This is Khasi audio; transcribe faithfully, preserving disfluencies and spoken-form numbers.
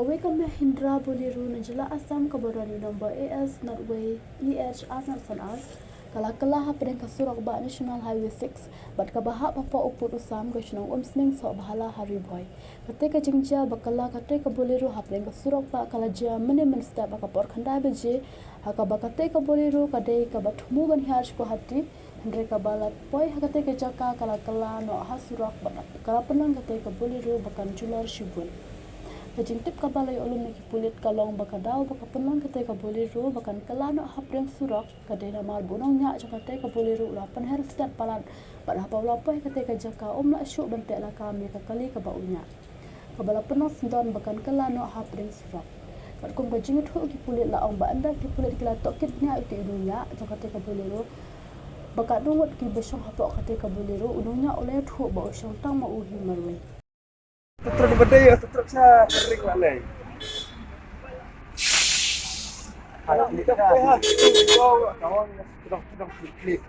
Kawei ka Mahindra Bolero na jylla Assam kaba don ïa u nombor A S nod wei E H ar nod san ar ka la kylla hapdeng ka surok bah National Highway six bad kaba hap hapoh u pud u sam ka shnong Umsning Sohbhala ha Ri Bhoi. Katei ka jingjia ba kylla katei ka Bolero hapdeng ka surok bah ka la jia mynne mynstep ha ka por khyndai baje, ha kaba katei ka Bolero ka dei kaba thmu ban hiar sha Guwahati. Hynrei kaba la poi ha katei ka jaka ka la kylla noh ha surok bad ka la pynlong katei ka Bolero ba kan julor shibun. Ka jingtip kaba la ïoh lum na ki pulit ka long ba ka daw ba ka pynlong katei ka Bolero ba kan kylla noh hapdeng surok ka dei namar ba u nongñiah jong katei ka Bolero u la pynher stet palat bad haba u la poi ha katei ka jaka um lah shuh ban teh lakam ïa ka kali kaba u ñiah, kaba la pynlong syndon ba kan kylla noh hapdeng surok. Katkum ka jingïathuh ki pulit la ong ba ynda ki pulit ki la tohkit bniah ïa u nongñiah jong katei ka Bolero, ba katno ngut kiba shong hapoh katei ka Bolero, u nongñiah u la ïathuh ba u shong tang ma u hi marwei. Tutron ba dei, tutron sha ring la lei. Hai, ni dah, hai, hai. Tudong, tudong, tudong, klik.